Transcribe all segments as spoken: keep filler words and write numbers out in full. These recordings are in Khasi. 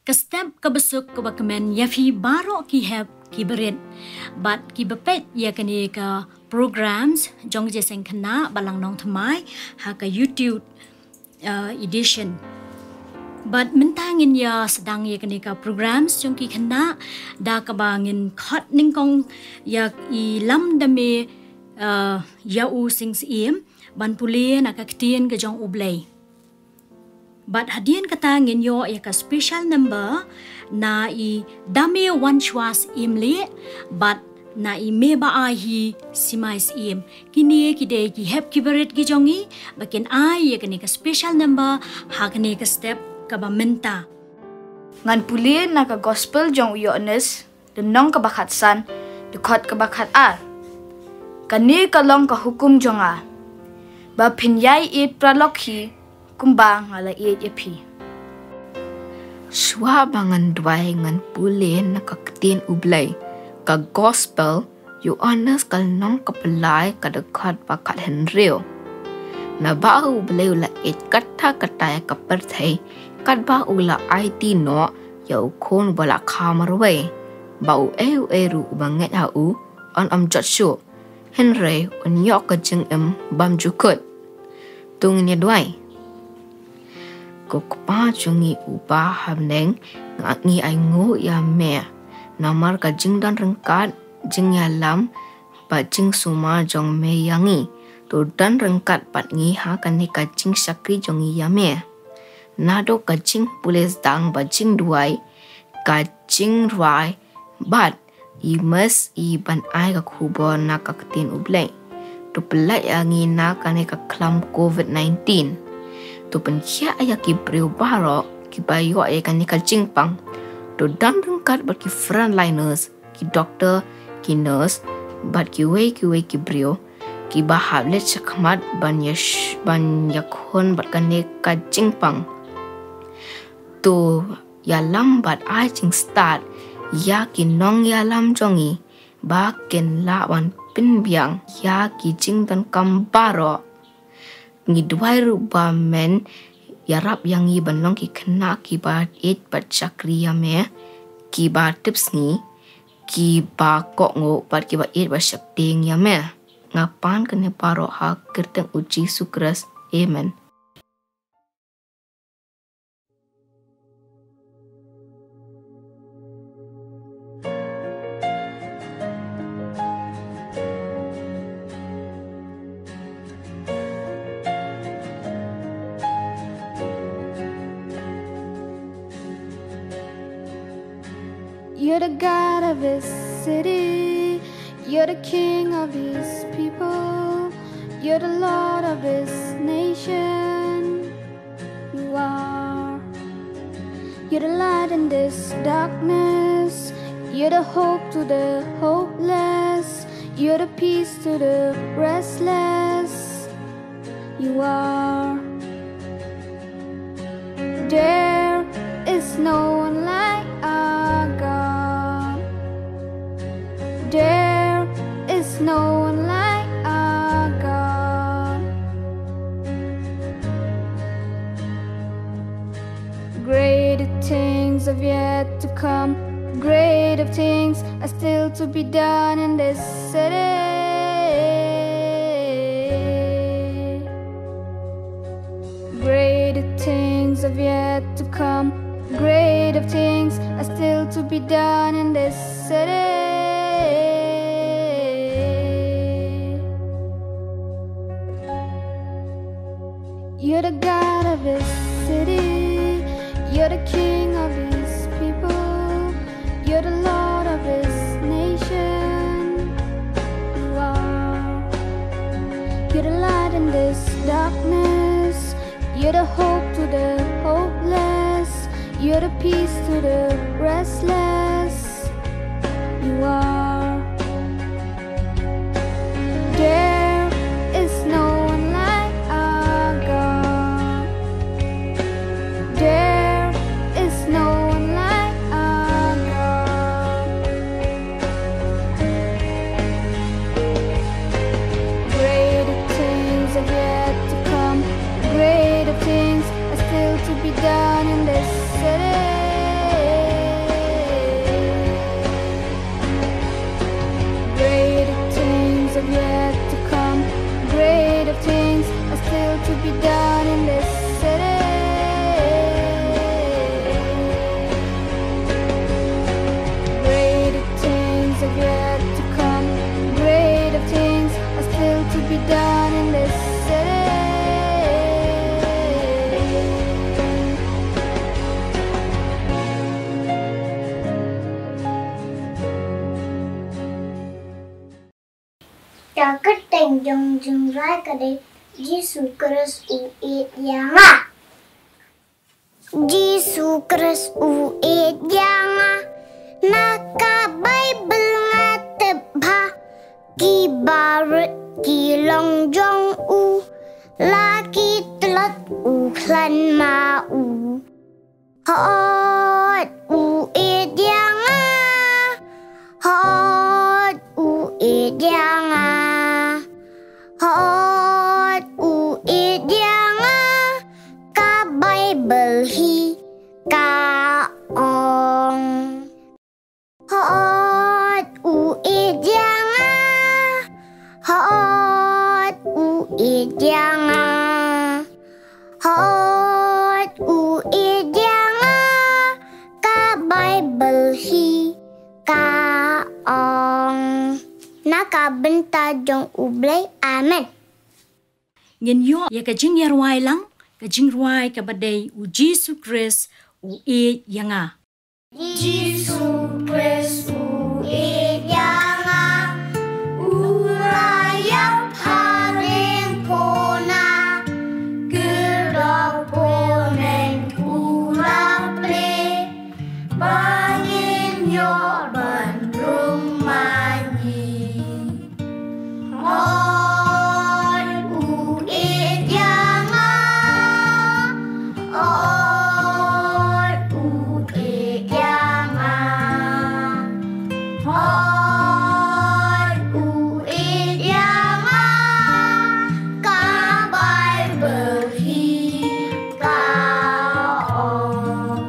Ka step kaba suk kaba kmen ïa phi baroh ki hep ki barit bad kiba peit ïa kane ka programs jong ka Jingïaseng Khynnah Balang Nongthymmai ha ka YouTube, uh, edition. Bad mynta ngin ïa sdang ïa kane ka programs jong ki khynnah da kaba ngin khot nyngkong ïa i Lamdame, uh, Ïausing Syiem ban pule na ka ktien ka jong U Blei. Bad hadien kata ngin ïoh ïa ka special number na i Damewanshwa Syiemlieh bad na i Mebaaihi Simai Syiem. Kine ki dei ki hep ki barit ki jong ngi ba kin ai ïa kane ka special number ha kane ka step kaba mynta. Ngan pule na ka Gospel jong u Ïoannis, lynnong kaba khatsan, dkhot kaba khatar. Kane ka long ka hukum jong nga, ba phin ïai ïeit paralok hi kumba nga la ïeit ïa phi. Shuwa ba ngan duwai, ngan pule na ka ktien U Blei, ka Gospel Ïoannis ka lynnong kaba lai, ka dkhot ba khathynriew. Naba U Blei u la ïeit katta katta ïa ka pyrthei, katba u la aiti noh ïa u Khun uba la kha marwei, ba uei uei ruh uba ngeit ha u un ym jot shuh, hynrei un ïoh ka jingim bymjukut. To ngin ïa duwai. Ko Kpa jong ngi uba ha bneng, nga, ngi ainguh ïa me namar ka jingdon ryngkat, jingïalam bad jingsumar jong me ïa ngi. To don ryngkat bad ngi ha kane ka jingshakri jong ngi ïa me. Naduh ka jingpule sdang bad jingduwai, ka jingrwai bad i mess i ban ai ka khubor na ka ktien U Blei. To pyllait ïa ngi na kane ka khlam covid nineteen. To pynkhiah ïa ki briew baroh kiba ïoh ïa kane ka jingpang. To don ryngkat bad ki frontliners, ki doktor, ki nurse bad kiwei kiwei ki briew kiba hap leit shakhmat ban ïa sh-, ban ïakhun bad kane ka jingpang. To ïalam bad ai jingstad ïa ki nongïalam jong ngi ba kin lah ban pynbiang ïa ki jingdonkam baroh. Ngi duwai ruh ba men ïarap ïa ngi ban long ki khynnah kiba ïeit bad shakri ïa me, kiba tipsngi, kiba kohnguh bad kiba ïeit bad sheptieng ïa me. Nga pan kane baroh ha ka kyrteng U Jisu Khrist. Amen. You're the God of this city. You're the King of these people. You're the Lord of this nation. You are. You're the light in this darkness. You're the hope to the hopeless. You're the peace to the restless. You are. There is no one like our God. There is no one like our God. Greater things have yet to come. Greater things are still to be done in this city. Greater things have yet to come. Greater things are still to be done in this city. You're the God of this city. You're the King of these people. You're the Lord of this nation. You are. You're the light in this darkness. You're the hope to the hopeless. You're the peace to the restless. You are. There is no one like our God. There is no one like our God. Greater things are yet to come. Greater things are still to be done in this city. Ka kyrteng jong u jingrwai ka dei Jisu Khrist u ïeit ïa nga. Jisu Khrist u ïeit ïa nga. Na ka Baibl nga tip ba ki barit ki long jong u, la ki tlot u khlaiñ ma u. Hooid u ïeit ïa nga. Hooid u ïeit ïa nga. Hooid u ïeit ïa nga. Ka Baibl hi ka ong. Hooid u ïeit ïa nga. Hooid u ïeit ïa nga. Hooid u ïeit ïa nga. Ka Baibl hi ka ong. Na ka bynta jong U Blei. Amen. Ngin ïoh ïa ka jingïarwai lang, ka jingrwai kaba dei U Jisu Khrist u ïeit ïa nga. Jisu Khrist u ïeit ïa nga, u la ïap ha ring puna, kyrdoh bneng u la plie, ba ngin ïoh ban rung ma ngi. Hooid u ïeit ïa nga. Hooid u ïeit ïa nga. Hooid u ïeit ïa nga. Ka Baibl hi ka ong.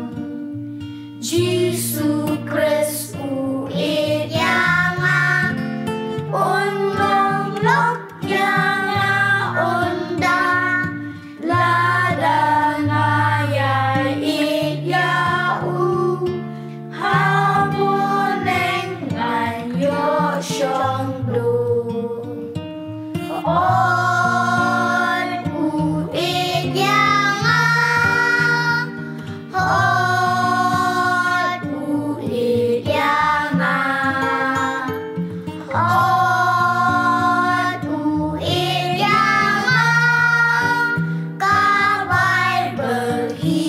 Jisu Khrist u ïeit ïa nga, un long lok ïa nga, un da, lada nga ïai ïeit ïa u, ha bneng ngan ïoh shong duh. Hooid u ïeit ïa nga. Hooid u ïeit ïa nga. Hooid u ïeit ïa nga. Ka Baibl hi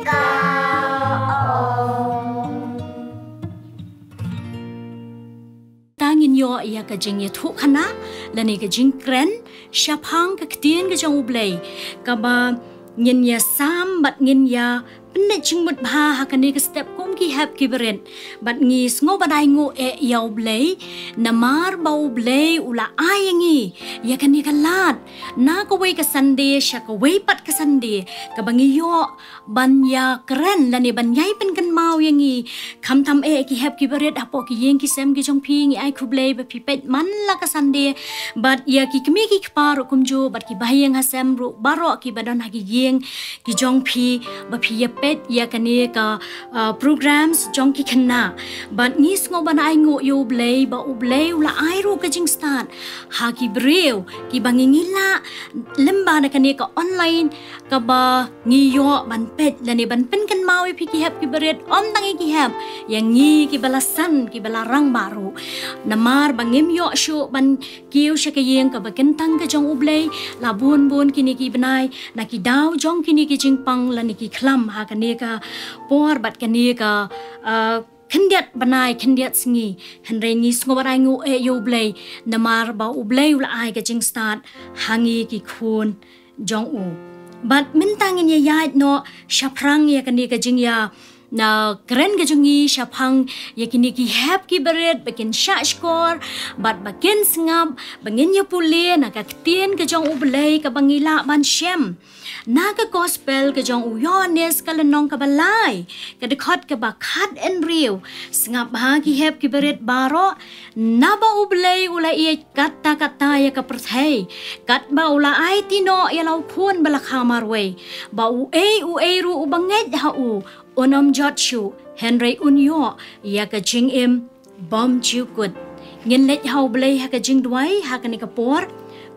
ka ong. Te ngin ïoh ïa ka jingïathuhkhana lane ka jingkren shaphang ka ktien ka jong U Blei, kaba ngin ïa sam bad ngin ïa pynleit jingmut bha ha kane ka step kum ki hep ki barit. Bad ngi sngew ban ainguh eh ïa U Blei, namar ba U Blei u la ai ïa ngi ïa kane ka lad na kawei ka Sunday sha kawei pat ka Sunday, kaba ngi ïoh ban ïa kren lane ban ïai pynkynmaw ïa ngi. Khamtam eh ki hep ki barit hapoh ki ïing ki sem ki jong phi, ngi ai khublei ba phi peit man la ka Sunday. Bad ïa ki kmie ki kpa ruh kumjuh, bad ki bahaïing hasem ruh baroh kiba don ha ki ïing ki jong phi, ba phi ïa peit ïa kane ka, uh, programs jong ki khynnah. Bad ngi sngew ban ainguh ïa U Blei ba U Blei u la ai ruh ka jingstad ha ki briew kiba ngi, ngi lah lyngba na kane ka online, kaba ngi ïoh ban peit lane ban pynkynmaw ïa phi ki hep ki barit, ym tang ïa ki hep, ïa ngi kiba la san, kiba la rangbah ruh. Namar ba ngim ïoh shuh ban kiew sha ka ïing kaba kyntang ka jong U Blei la bun bun kine ki bnai, na ki daw jong kine ki jingpang lane ki khlam ha kane ka por bad kane ka, uh, khyndiat bnai khyndiat sngi. Hynrei ngi sngew ban ainguh eh ïa U Blei, namar ba U Blei u la ai ka jingstad ha ngi ki khun jong u. Bad mynta ngin ïa ïaid noh shaphrang ïa kane ka jingïa, na, kren ka jong ngi shaphang ïa kine ki hep ki barit, ba kin shah shkor bad ba kin sngap, ba ngin ïa pule na ka ktien ka jong U Blei kaba ngi lah ban shem. Na ka gospel ka jong u Ïohannes ka lynnong kaba lai, ka dkhot kaba khathynriew. Sngap bha ki hep ki barit baroh, naba U Blei u la ïeit katta katta ïa ka pyrthei, katba u la aiti noh ïa la u khun ba la kha marwei, ba uei uei ruh uba ngeit ha u un ym jot shuh, hynrei un ïoh ïa ka jingim bymjukut. Ngin leit ha U Blei ha ka jingduwai ha kane ka por.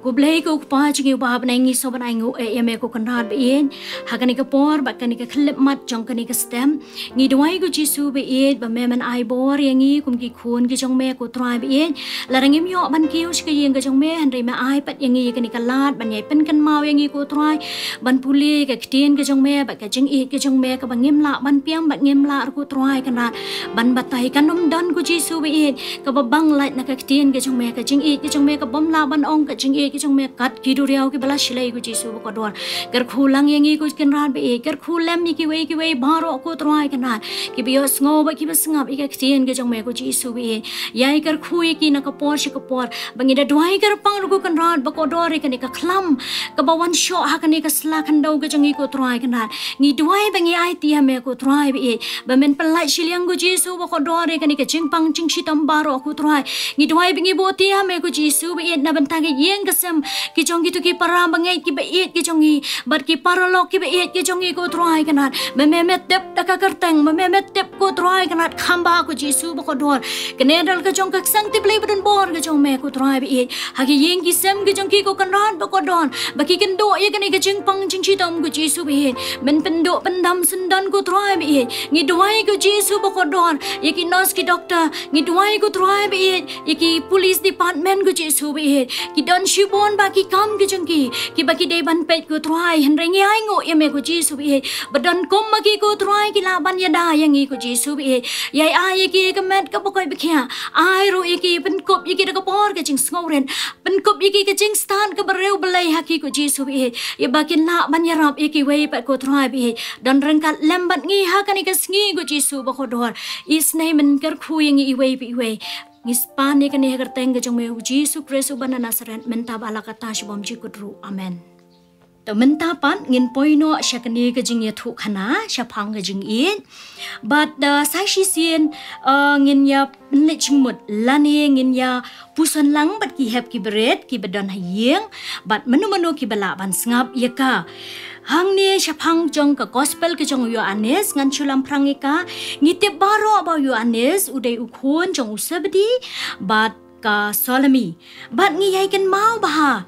Ko Blei ko Kpa jong ngi uba ha bneng, ngi sngewbha ban ainguh ïa me ko Kynrad ba ïeit ha kane ka por bad kane ka khyllipmat jong kane ka step. Ngi duwai ko Jisu ba ïeit ba me men ai bor ïa ngi kum ki khun ki jong me ko Trai ba ïeit. Lada ngim ïoh ban kiew sha ka ïing ka jong me, hynrei me ai pat ïa ngi ïa kane ka lad ban ïai pynkynmaw ïa ngi ko Trai, ban pule ka ktien ka jong me bad ka jingïeit ka jong me kaba ngim lah ban piam bad ngim lah ruh ko Trai Kynrad ban batai. Kan ym don ko Jisu ba ïeit kaba bang lait na ka ktien ka jong me, ka jingïeit ka jong me ka bym lah ban ong, ka jingïeit ka jong me kat ki duriaw kiba la shlei ko Jisu ba kordor. Kyrkhu lang ïa ngi ko Kynrad ba ïeit, kyrkhu lem ïa kiwei kiwei baroh ko Trai Kynrad kiba ïohsngew bad kiba sngap ïa ka ktien ka jong me ko Jisu ba ïeit. Ïai kyrkhu ïa ki na ka por sha ka por. Ba ngi da duwai kyrpang ruh ko Kynrad ba kordor ïa kane ka khlam kaba wan shoh ha kane ka sla khyndew ka jong ngi ko Trai Kynrad. Ngi duwai ba ngi aiti ha me ko Trai ba ïeit ba men pynlait shiliang ko Jisu ba kordor ïa kane ka jingpang jingshitom baroh ko Trai. Ngi duwai ba ngi buh ti ha me ko Jisu ba ïeit na bynta ka ïing ka sem ki jong kito ki para bangeit kiba ïeit ki jong ngi bad ki paralok kiba ïeit ki jong ngi ko Trai Kynrad. Me me me tip da ka kyrteng, me me me tip ko Trai Kynrad, kham bha ko Jisu ba kordor. Kane dal ka jong ka ksang tip lei ba don bor ka jong me ko Trai ba ïeit ha ki ïing ki sem ki jong ki ko Kynrad ba kordor, ba ki kynduh ïa kane ka jingpang jingshitom ko Jisu ba ïeit. Men pynduh pyndam syndon ko Trai ba ïeit. Ngi duwai ko Jisu ba kordor ïa ki nurse ki doctor, ngi duwai ko Trai ba ïeit ïa ki police department ko Jisu ba ïeit. Ki don shibun ba ki kam ki jong ki kiba ki dei ban peit ko Trai, hynrei ngi ainguh ïa me ko Jisu ba ïeit ba don kum ma ki ko Trai ki lah ban ïada ïa ngi ko Jisu ba ïeit. Ïai ai ïa ki ka met kaba koit ba khiah. Ai ruh ïa ki, pynkup ïa ki da ka bor ka jingsngewrit, pynkup ïa ki ka jingstad kaba riewblei ha ki ko Jisu ba ïeit, ïa ba kin lah ban ïarap ïa kiwei pat ko Trai ba ïeit. Don ryngkat lem bad ngi ha kane ka sngi ko Jisu ba kordor. Isynei men kyrkhu ïa ngi iwei pa iwei. Ngi pan ïa kane ha ka kyrteng ka jong me u Jisu Khrist uba na Nasareth, mynta bad la kata shibun jingkut ruh. Amen. To mynta pat ngin poi noh sha kane ka jingïathuhkhana shaphang ka jingïeit. Bad, uh, sa shisien, uh, ngin ïa pynleit jingmut lane ngin ïa puson lang bad ki hep ki barit kiba don ha ïing bad mano mano kiba lah ban sngap ïa ka. Hangne shaphang jong ka gospel ka jong u Ïoannis, ngan shu lamphrang ïa ka. Ngi tip baroh ba u Ïoannis u dei u khun jong u Sebedi bad ka Salome. Bad ngi ïai kynmaw bha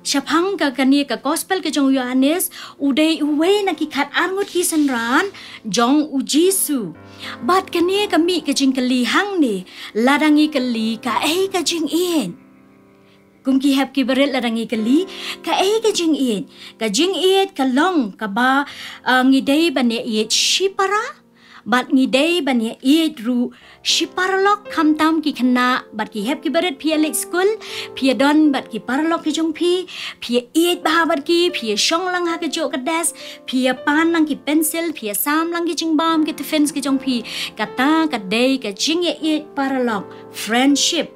shaphang ka kane ka gospel ka jong u Ïoannis, u dei uwei na ki khat arngut ki synran jong u Jisu. Bad kane ka mih ka jingkylli hangne, lada ngi kylli kaei ka jingïeit? Kum ki hep ki barit, lada ngi kylli kaei ka jingïeit? Ka jingïeit ka long kaba, uh, ngi dei ban ïa ïeit shipara bad ngi dei ban ïa ïeit ruh shi paralok, khamtam ki khynnah bad ki hep ki barit. Phi ïa leit skul, phi ïa don bad ki paralok ki jong phi, phi ïa ïeit bha bad ki, phi ïa shong lang ha kajuh ka desk, phi ïa pan lang ki pensil, phi ïa sam lang ki jingbam, ki tiffins ki jong phi. Kata ka dei ka jingïaieit paralok, friendship.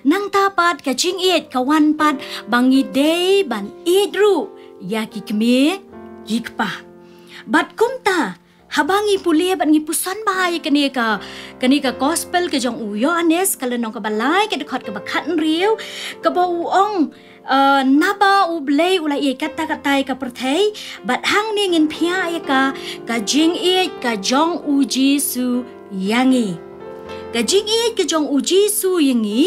Nangta pat ka jingïeit ka wan pat ba ngi dei ban ïeit ruh ïa ki kmie ki kpa. Bad kumta, haba ngi pule bad ngi puson bha ïa kane ka, kane ka gospel ka jong u Ïoannis, ka lynnong kaba lai, ka dkhot kaba khathynriew, kaba u ong, uh, naba U Blei u la ïeit katta katta ïa ka pyrthei, bad hangne ngin phiah ïa ka, ka jingïeit ka jong u Jisu ïa ngi. Ka jingïeit ka jong u Jisu ïa ngi,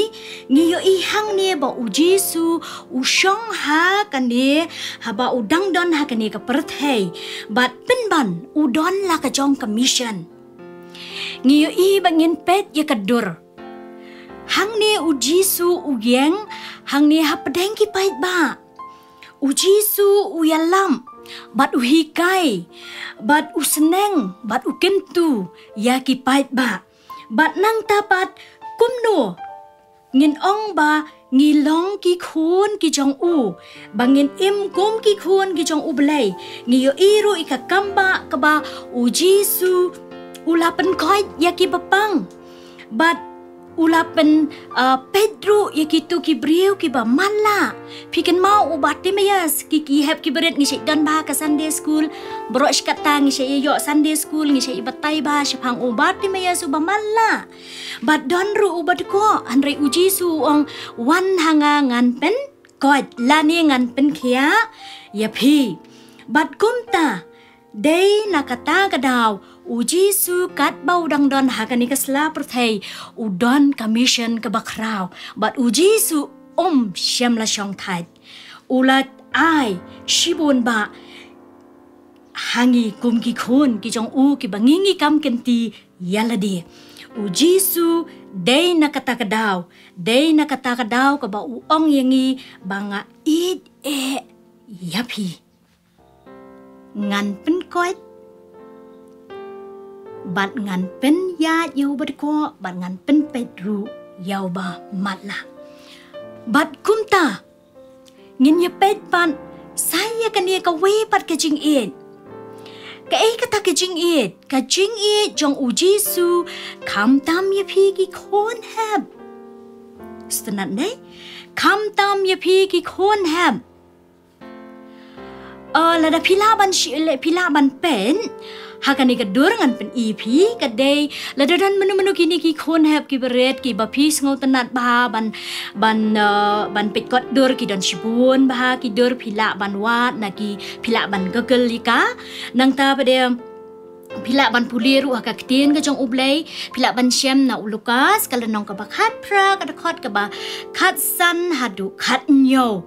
ngi ïohi hangne ba u Jisu u shong ha kane, haba u dang don ha kane ka pyrthei. Bad pynban u don la ka jong ka mission. Ngi ïohi ba ngin peit ïa ka dur. Hangne u Jisu u ïeng hangne hapdeng ki paidbah. U Jisu u ïalam bad u hikai bad u sneng bad u kyntu ïa ki paidbah. Bad nangta pat kumno ngin ong ba ngi long ki khun ki jong u, ba ngin im kum ki khun ki jong U Blei? Ngi ïohi ruh ïa ka kambah kaba u Jisu u la pynkoit ïa kiba pang. Bad u la pyn, uh, peit ruh ïa kito ki briew kiba matlah. Phi kynmaw u Bartimaeus, ki, ki hep ki barit, ngi shait don bha ka Sunday school. Baroh shi katta ngi shait ïoh Sunday school, ngi shait batai bha shaphang u Bartimaeus uba matlah. Bad don ruh uba dkoh, hynrei u Jisu u ong, wan ha nga ngan pynkoit lane ngan pynkhiah ïa phi. Bad kumta, dei na kata ka daw, u Jisu katba u dang don ha kane ka sla pyrthei, u don ka mission kaba khraw. Bad u Jisu um shym la shongthait. u la ai shibun bah ha ngi kum ki khun ki jong u kiba ngi ngi kam kynti ïa lade. U Jisu dei na kata ka daw, dei na kata ka daw kaba u ong ïa ngi ba nga ïeit eh ïa phi. Ngan pynkoit bad ngan pynïaid ïa uba dkoh bad ngan pynpeit ruh ïa uba matlah. Bad kumta ngin ïa peit pat sa ïa kane kawei pat ka jingïeit. Kaei kata ka jingïeit? Ka jingïeit jong u Jisu khamtam ïa phi ki khun hep. Sngewtynnat ne? Khamtam ïa phi ki khun hep. Uh, lada phi lah ban shi, le, phi lah ban pen ha kane ka dur ngan pyn-i phi ka dei lada don mano mano kine ki khun hep kiba rit kiba phi sngewtynnat bha ban ban uh, ban peit kot dur ki don shibun bha ki dur phi lah ban wad na ki phi lah ban Google ïa ka. Nangta pat de phi lah ban pule ruh ha ka ktien ka jong U Blei, phi lah ban shem na u Lukas ka lynnong kaba khatphra ka dkhot kaba khatsan haduh khathynñiew.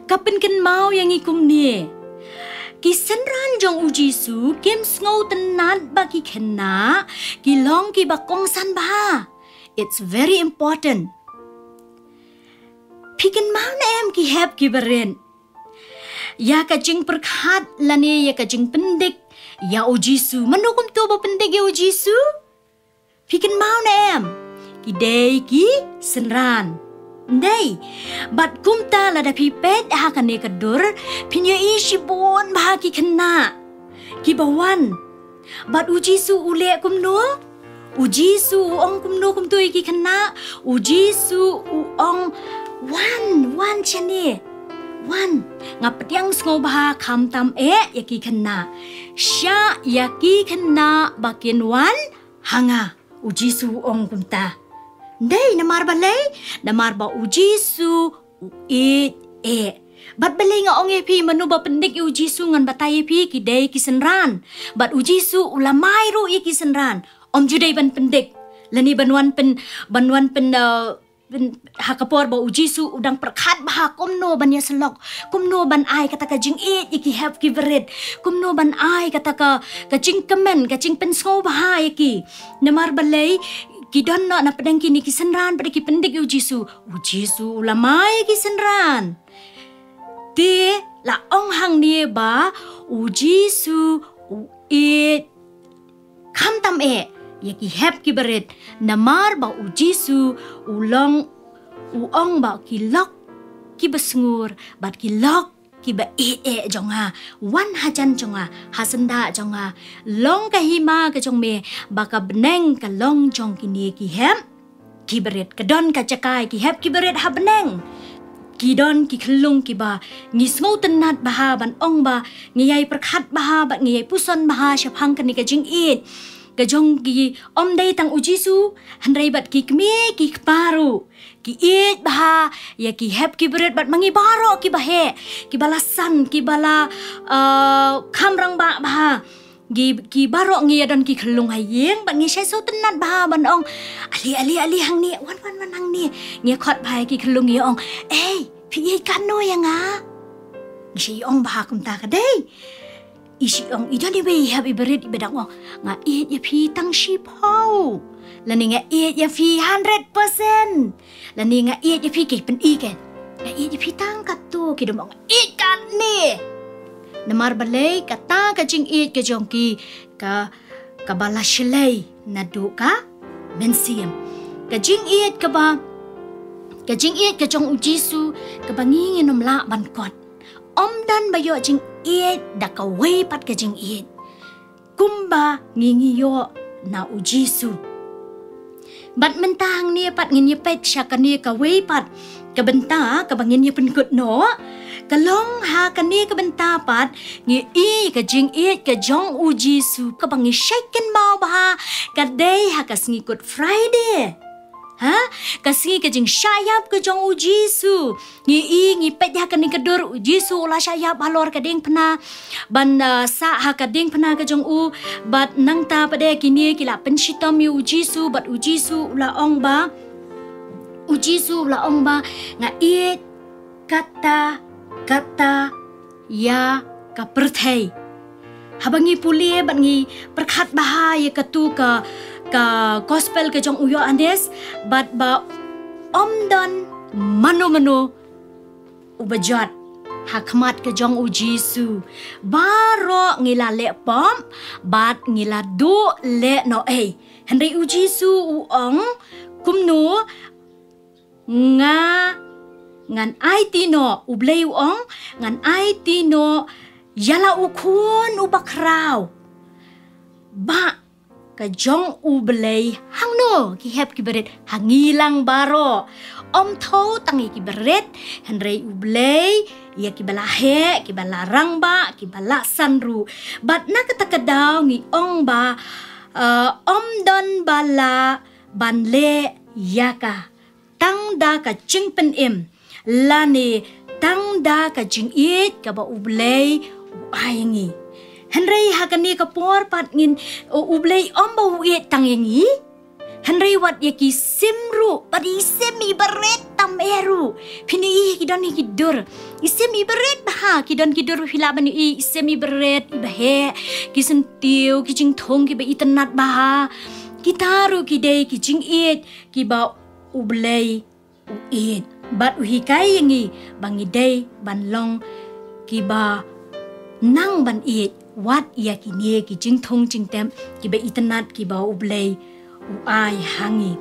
Ka pynkynmaw ïa ngi kumne. Ki synran jong u Jisu kim sngewtynnat ba ki khynnah ki long kiba kongsan bha. It's very important. Phi kynmaw ne em ki hep kiba rit ïa ka jingpyrkhat lane ïa ka jingpyndik ïa u Jisu? Mano kumto ba pyndik ïa u Jisu? Phi kynmaw ne em? Ki dei ki synran. Dei. Bad kumta lada phi peit ha kane ka dur phin ïohi shibun bha ki khynnah kiba wan. Bad u Jisu u leh kumno? U Jisu u ong kumno kumto ïa ki khynnah? U Jisu u ong, wan, wan shane. Wan, nga pdiang sngewbha khamtam eh ïa ki khynnah. Shah ïa ki khynnah ba kin wan ha nga. U Jisu u ong kumta. Dei namar balei? Namar ba u Jisu u ïeit eh. Bad balei nga ong ïa phi mano ba pyndik ïa u Jisu ngan batai ïa phi ki dei ki synran. Bad u Jisu u la mai ruh ïa ki synran. Ym ju dei ban pyndik. Lane ban wan pyn, ban wan pyn, uh, pyn, ha ka por ba u Jisu u dang pyrkhat bha kumno ban ïa syllok. Kumno ban ai kata ka jingïeit ïa ki hep kiba rit. Kumno ban ai kata ka, ka jingkmen, ka jingpynsngewbha ïa ki. Namar balei ki don noh na pdeng kine ki synran pat de ki pyndik ïa u Jisu. U Jisu u la mai ïa ki synran. Te la ong hangne ba u Jisu u ïeit khamtam eh ïa ki hep kiba rit namar ba u Jisu u long u ong ba ki lok kiba sngur bad ki lok kiba ïeit eh jong nga, wan hajan jong nga, ha syndah jong nga, long ka hima ka jong me ba ka bneng ka long jong kine ki hep kiba rit. Ka don ka jaka ïa ki hep kiba rit ha bneng. Ki don ki khyllung kiba ngi sngewtynnat bha ban ong ba ngi ïai pyrkhat bha bad ngi ïai puson bha shaphang kane ka jingïeit ka jong ki, ym dei tang u Jisu hynrei bad ki kmie ki kpa ruh ki ïeit bha ïa ki hep kiba rit bad ma ngi baroh kiba heh, kiba la san, kiba la, uh, kham rangbah bha. Ki, ki baroh ngi ïa don ki khyllung ha ïing bad ngi shait sngewtynnat bha ban ong, ale, ale, ale hangne, wan, wan, wan hangne. Ngi khot bha ïa ki khyllung ngi ong, ei, phi ïeit katno ïa nga? Ngi shait ong bha kumta ka dei. I shait ong, i don iwei i hep iba rit iba dang ong, nga ïeit ïa phi tang shiphew. Lane nga ïeit ïa phi hundred percent. Lane nga ïeit ïa phi, ki pyn-i kein. Nga ïeit ïa phi tang katto, ki dum ong ïeit katne. Namar balei? Kata ka jingïeit ka jong ki ka, kaba la shlei naduh ka mynsiem. Ka jingïeit kaba, ka jingïeit ka jong u Jisu kaba ngi ngin ym lah ban kot. Ym don ba ïoh jingïeit da kawei pat ka jingïeit kumba ngi ngi ïoh na u Jisu. Bad mynta hangne pat ngin ïa peit sha kane kawei pat ka bynta kaba ngin ïa pynkut noh. Ka long ha kane ka bynta pat ngi i ka jingïeit ka jong u Jisu kaba ngi shait kynmaw bha ka dei ha ka sngi Good Friday. Ha? Ka sngi ka jingshah ïap ka jong u Jisu. Ngi i, ngi peit ha kane ka dur, u Jisu u la shah ïap halor ka diengphna. Ban, uh, sah ha ka diengphna ka jong u, bad nangta pat de kine ki la pynshitom ïa u Jisu, bad u Jisu u la ong ba, u Jisu u la ong ba, nga ïeit kata kata ïa ka pyrthei. Haba ngi pule bad ngi pyrkhat bha ïa katu ka, ka gospel ka jong u Ïoannis, bad ba ym don mano mano uba jot ha khmat ka jong u Jisu. Baroh ngi la leh pop bad ngi la duh lehnohei. Hynrei u Jisu u ong, kumno nga, ngan aiti noh, u Blei u ong, ngan aiti noh ïa la u Khun uba khraw. Ba ka jong u Blei hangno? Ki hep ki barit, ha ngi lang baroh. Ym thaw tang ïa ki barit, hynrei u Blei ïa kiba la heh, kiba la rangbah, kiba la san ruh. Bad na kata ka daw ngi ong ba, eh, ym don ba lah ban leh ïa ka tang da ka jingpynim, lane tang da ka jingïeit kaba u Blei u ai ïa ngi. Hynrei ha kane ka por pat ngin, u, u Blei ym ba u ïeit tang ïa ngi, hynrei wat ïa ki sim ruh, bad i sim i barit tam eh ruh. Phin ïohi ki don ïa ki dur, i sim i barit bha, ki don ki dur, phi lah ban ïohi i sim i barit iba heh, ki syntiew, ki jingthung kiba itynnad bha. Kita ruh ki dei ki jingïeit kiba u Blei u ïeit bad u hikai ïa ngi ba ngi dei ban long kiba nang ban ïeit wat ïa kine ki jingthung jingtep kiba itynnad kiba u Blei u ai ha ngi.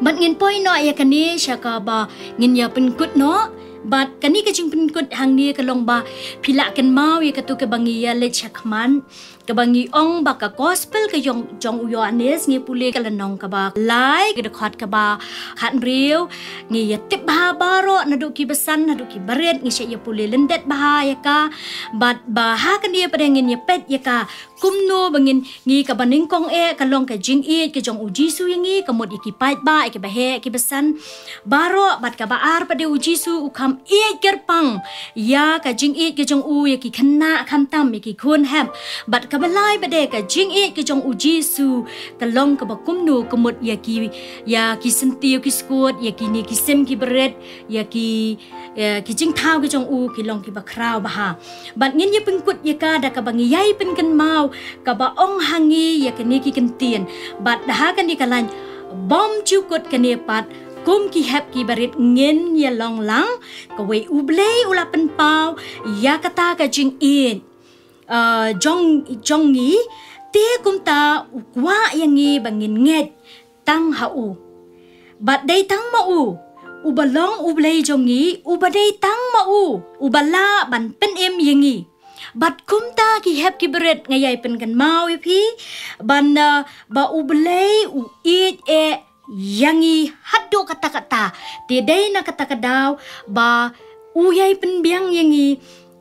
Bad ngin poi noh ïa kane sha kaba ngin ïa pynkut noh. Bad kane ka jingpynkut hangne ka long ba phi lah kynmaw ïa katu kaba ngi ïa leit sha khmat, kaba ngi ong ba ka gospel ka jong, jong u Ïoannis, ngi pule ka lynnong kaba lai, ka dkhot kaba khathynriew. Ngi ïa tip bha baroh, naduh kiba san haduh kiba rit, ngi shait ïa pule lyndet bha ïa ka. Bad ba ha kane pat ngin ïa peit ïa ka, kumno ba ngin, ngi kaba nyngkong eh ka long ka jingïeit ka jong u Jisu ïa ngi, ka mut ïa ki paidbah, ïa kiba heh, ïa kiba san baroh. Bad kaba ar pat de u Jisu u kham ïeit kyrpang ïa ka jingïeit ka jong u ïa ki khynnah khamtam, ïa ki khun hep. Bad kaba lai pat de ka jingïeit ka jong u Jisu ka long kaba kumno, ka mut ïa ki, ïa ki syntiew ki skud, ïa kine ki sim ki barit, ïa ki, ïa ki jingthaw ki jong u ki long kiba khraw bha. Bad ngin ïa pynkut ïa ka da kaba ngi ïai pynkynmaw kaba ong ha ngi ïa kine ki kyntien. Bad da ha kane ka lain bym ju kut kane pat, kum ki hep ki barit ngin ïa long lang, kawei u Blei u la pynpaw ïa kata ka jingïeit, ah, jong, jong ngi, te kumta u kwah ïa ngi ba ngin ngeit tang ha u. Bad dei tang ma u, uba long u Blei jong ngi, uba dei tang ma u uba lah ban pynim ïa ngi. Bad kumta ki hep ki barit, nga ïai pynkynmaw ïa phi ban, ah, ba u Blei u ïeit eh ïa ngi haduh katta katta. Te dei na kata ka daw ba u ïai pynbiang ïa ngi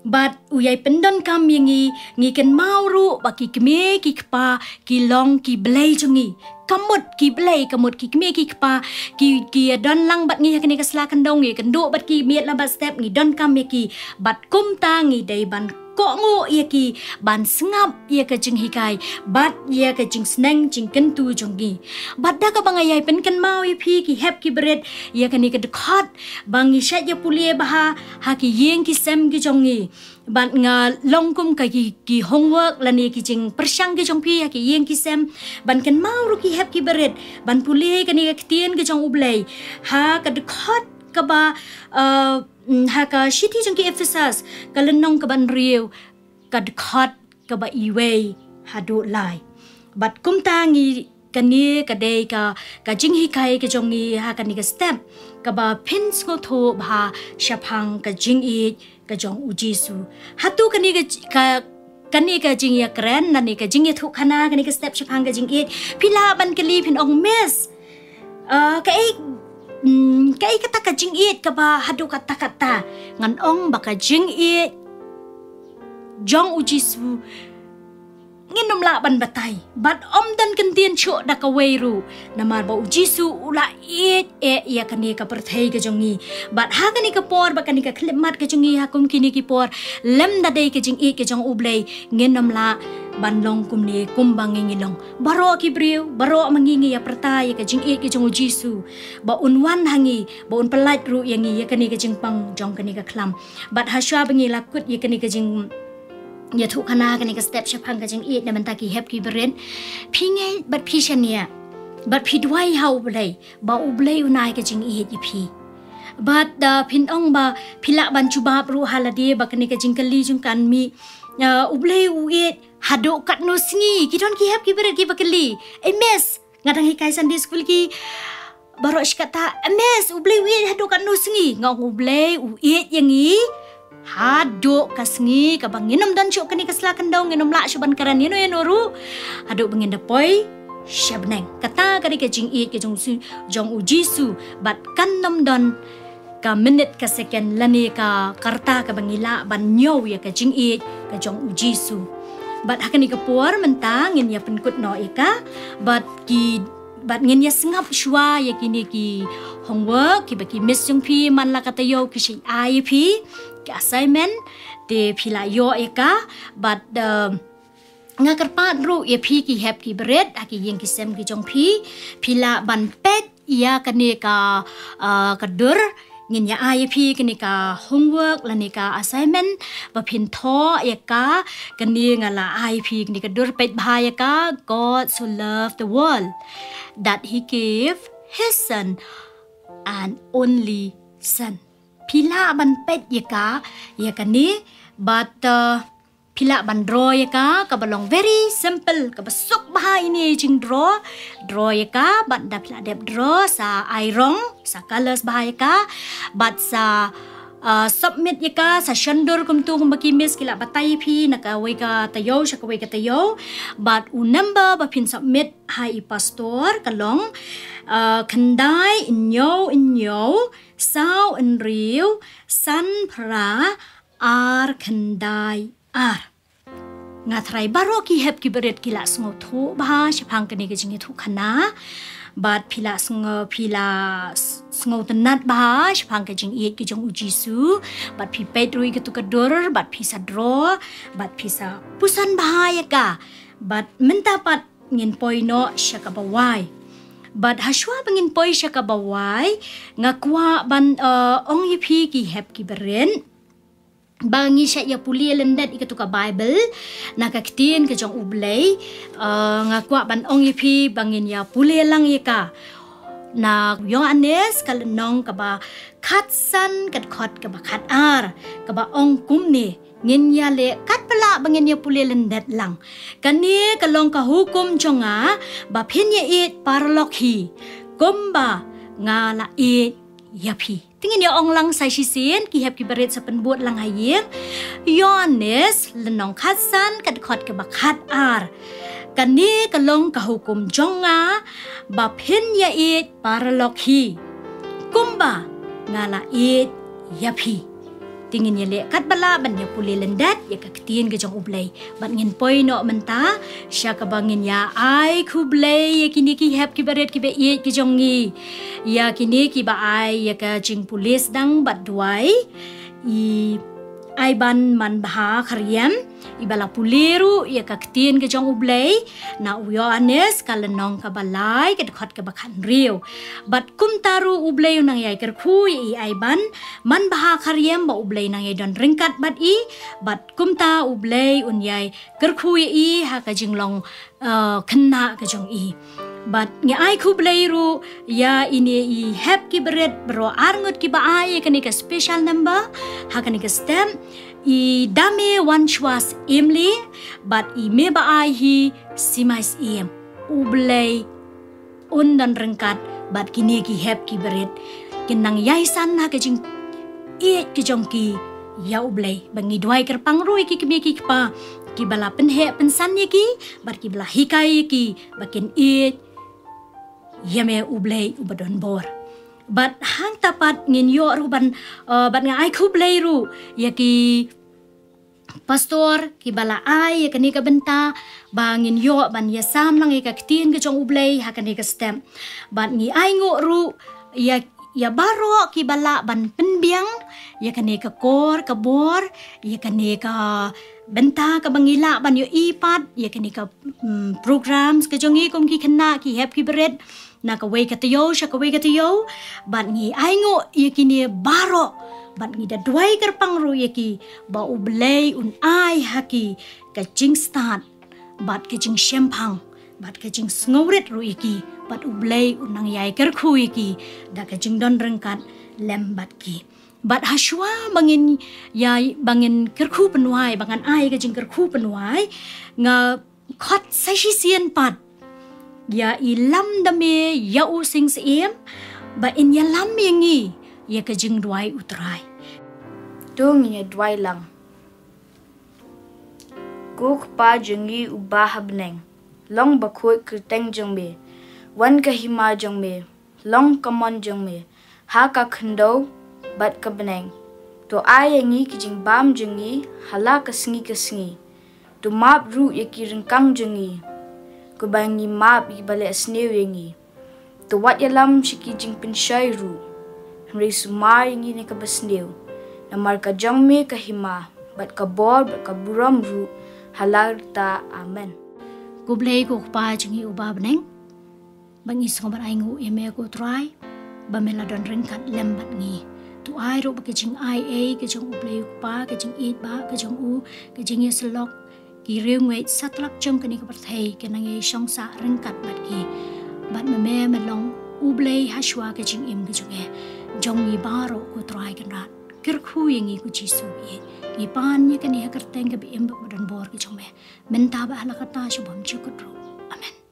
bad u ïai pyndonkam ïa ngi. Ngi kynmaw ruh ba ki kmie ki kpa ki long ki blei jong ngi. Ka mut ki blei, ka mut ki kmie ki kpa ki, ki ïa don lang bad ngi ha kane ka sla khyndew, ngi kynduh bad ki miet la bad step, ngi donkam ïa ki. Bad kumta ngi dei ban kohnguh ïa ki, ban sngap ïa ka jinghikai bad ïa ka jingsneng jingkyntu jong ngi. Bad da kaba nga ïai pynkynmaw ïa phi ki hep ki barit ïa kane ka dkhot, ba ngi shait ïa pule bha ha ki ïing ki sem ki jong ngi. Bad nga long kum ka ki, ki homework lane ki jingpyrshang ki jong phi ha ki ïing ki sem, ban kynmaw ruh ki hep ki barit, ban pule kane ka ktien ka jong u Blei ha ka dkhot kaba, uh, mm, ha ka shithi jong ki Ephesus, ka lynnong kaba hynriew, ka dkhot kaba iwei haduh lai. Bad kumta ngi, kane ka dei ka, ka jinghikai ka jong ngi ha kane ka step, kaba phin sngewthuh bha shaphang ka jingïeit ka jong u Jisu. Hato kane ka, ka, kane ka jingïakren lane ka jingïathuhkhana kane ka step shaphang ka jingïeit, phi lah ban kylli phin ong, Miss, ah, kaei, mm, kaei kata ka jingïeit kaba haduh katta katta? Ngan ong ba ka jingïeit jong u Jisu, ngi Ngin ym lah ban batai bad ym don kyntien shuh da kawei ruh, namar ba u Jisu u la ïeit eh ïa kane ka pyrthei ka jong ngi. Bad ha kane ka por bad kane ka khyllipmat ka jong ngi ha kum kine ki por, lymda dei ka jingïeit ka jong U Blei, ngin ym lah ban long kumne kumba ngi ngi long. Baroh ki briew, baroh ma ngi ngi ïa pyrta ïa ka jingïeit ka jong u Jisu, ba un wan ha ngi, ba un pyllait ruh ïa ngi ïa kane ka jingpang jong kane ka khlam. Bad ha shuwa ba ngi la kut ïa kane ka jing ïathuhkhana, kane ka step shaphang ka jingïeit na bynta ki hep ki barit, phi ngeit bad phi shaniah bad phi duwai ha U Blei ba U Blei un ai ka jingïeit ïa phi. Bad da phin ong ba phi lah ban jubab ruh ha lade ba kane ka jingkylli jong ka, mih, ah, U Blei u ïeit haduh katno sngi? Ki don ki hep ki barit kiba kylli, "Eh miss, nga dang hikai Sunday school ki baroh shi katta, eh miss, U Blei u ïeit haduh katno sngi?" Nga ong, U Blei u ïeit ïa ngi haduh ka sngi kaba ngin ym don shuh kane ka sla khyndew, ngin ym lah shuh ban kren ïano ïano ruh, haduh ba ngin da poi sha bneng. Kata ka dei ka jingïeit ka jong u Jisu, bad kan ym don ka minit, ka second lane ka karta kaba ngi lah ban ñiew ïa ka jingïeit ka jong u Jisu. Bad ha kane ka por mynta ngin ïa pynkut noh ïa ka, bad ki, bad ngin ïa sngap shuwa ïa kine ki homework kiba ki miss jong phi man la ka taïew ki shait ai ïa phi, ki assignment, te phi lah ïoh ïa ka. Bad, eh, nga kyrpad ruh ïa phi ki hep ki barit ha ki ïing ki sem ki jong phi, phi lah ban peit ïa kane ka, ah, ka dur. Ngin ïa ai ïa phi kane ka homework lane ka assignment ba phin thoh ïa ka. Kane nga la ai ïa phi kane ka dur, peit bha ïa ka: God so loved the world that he gave his son and only son. Phi lah ban peit ïa ka, ïa kane, bad, uh, phi lah ban draw ïa ka, kaba long very simple, kaba suk bha ine i jingdraw. Draw ïa ka, bad da phi lah dep draw, sa ai rong, sa colours bha ïa ka, bad sa, uh, submit ïa ka, sa shon dur kumtu kumba ki miss ki lah batai ïa phi na kawei ka taïew sha kawei ka taïew. Bad u number ba phin submit ha i pastor ka long, uh, khyndai hynñiew hynñiew, saw hynriew, san phra, ar khyndai ar. Nga tharai baroh ki hep ki barit ki lah sngewthuh bha shaphang kane ka jingïathuhkhana. Bad phi lah sngew, phi lah s-, sngewtynnat bha shaphang ka jingïeit ka jong u Jisu. Bad phi peit ruh ïa katu ka dur, bad phi sa draw, bad phi sa puson bha ïa ka. Bad mynta pat ngin poi noh sha kaba wai. Bad ha shuwa ba ngin poi sha kaba wai, nga kwah ban, eh, ong ïa phi ki hep ki barit ba ngi shait ïa pule lyndet ïa katu ka Bible, na ka ktien ka jong U Blei. Eh, nga kwah ban ong ïa phi ba ngin ïa pule lang ïa ka na Ïoannis ka lynnong kaba khatsan, ka dkhot kaba khatar, kaba ong kumne. Ngin ïa leh katba lah ba ngin ïa pule lyndet lang. Kane ka long ka hukum jong nga, ba phin ïa ïeit paralok hi kumba nga la ïeit ïa phi. Te ngin ïa ong lang sa shisien, ki hep ki barit sa pynbud lang ha ïing. Ïoannis lynnong khatsan, ka dkhot kaba khatar. Kane ka long ka hukum jong nga, ba phin ïa ïeit paralok hi kumba nga la ïeit ïa phi. Te ngin ïa leh katba lah ban ïa pule lyndet ïa ka ktien ka jong U Blei. Bad ngin poi noh mynta sha kaba ngin ïa ai khublei ïa kine ki hep ki barit kiba ïeit ki jong ngi, ïa kine kiba ai ïa ka jingpule sdang bad duwai. I Aiban Manbha Khariam, iba la pule ruh ïa ka ktien ka jong U Blei na u Ïoannis ka lynnong kaba lai, ka dkhot kaba khathynriew. Bad kumta ruh U Blei u nang ïai kyrkhu ïa i Aiban Manbha Khariam ba U Blei nang ïai don ryngkat bad i. Bad kumta U Blei un ïai kyrkhu ïa i ha ka jinglong, eh, khynnah ka jong i. Bad ngi ai khublei ruh ïa ine i hep ki barit baroh arngut kiba ai ïa kane ka special number ha kane ka step. I Dame Wanshwas Emily, bad i mei ba ai hi Simais Em. U Blei un don ryngkat bad kine ki hep ki barit. Kin nang ïai san ha ka jingïeit ka jong ki ïa U Blei. Ba ngi duwai kyrpang ruh ïa ki kmie ki kpa kiba la pynheh pynsan ïa ki, bad kiba la hikai ïa ki ba kin ïeit ïa me U Blei uba don bor. Bad hangta pat ngin ïoh ruh ban, eh, bad nga ai khublei ruh ïa ki Pastor, kiba la ai ïa kane ka bynta ba ngin ïoh ban ïasam lang ïa ka ktien ka jong U Blei ha kane ka step. Bad ngi ainguh ruh ïa, ïa baroh kiba lah ban pynbiang ïa kane ka kor ka bor, ïa kane ka bynta kaba ngi lah ban ïohi pat ïa kane ka, mm, programs ka jong ngi kum ki khynnah, ki hep ki barit, na kawei ka taïew sha kawei ka taïew. Bad ngi ainguh ïa kine baroh, bad ngi da duwai kyrpang ruh ïa ki ba U Blei un ai ha ki ka jingstad bad ka jingshemphang bad ka jingsngewrit ruh ïa ki, bad U Blei un nang ïai kyrkhu ïa ki da ka jingdon ryngkat lem bad ki. Bad hashwa ba ngin ïai, ba ngin kyrkhu pynwai, ba ngan ai ka jingkyrkhu pynwai, nga khot sa shisien pat ïa i Lamdame ïa U Sing Syiem ba in ïalam ïa ngi ïa ka jingduwai U Trai. To ngin ïa duwai lang. Ko Kpa jong ngi uba ha bneng, long bakhuid kyrteng jong me, wan ka hima jong me, long ka mon jong me ha ka khyndew bad ka bneng. To ai ïa ngi ki jingbam jong ngi ha la ka sngi ka sngi. To map ruh ïa ki ryngkang jong ngi, kumba ngi map ïa kiba leh sniew ïa ngi. To wat ïalam sha ki jingpynshoi ruh, hynrei sumar ïa ngi na kaba sniew. Namar ka jong me ka hima bad ka bor bad ka burom ruh ha la ka rta. Amen. Khublei ko Kpa jong ngi uba ha bneng. Ba ngi sngewbha ban ainguh ïa me ko Trai ba me la don ryngkat lem bad ngi. To ai ruh ba ka jingai ei ka jong U Blei U Kpa, ka jingïeit ba ka jong u, ka jingïasyllok, ki riewngeit satlak jong kane ka pyrthei kin nang ïai shong sah ryngkat bad ki. Bad ma me me long U Blei hashwa ka jingim ka jong ngi, jong ngi baroh ko Trai Kynrad. Kyrkhu ïa ngi ko Jisu ba ïeit. Ngi pan ïa kane ha ka kyrteng kaba im bad ba don bor ka jong me, mynta bad ha la ka rta sha bymjukut ruh. Amen.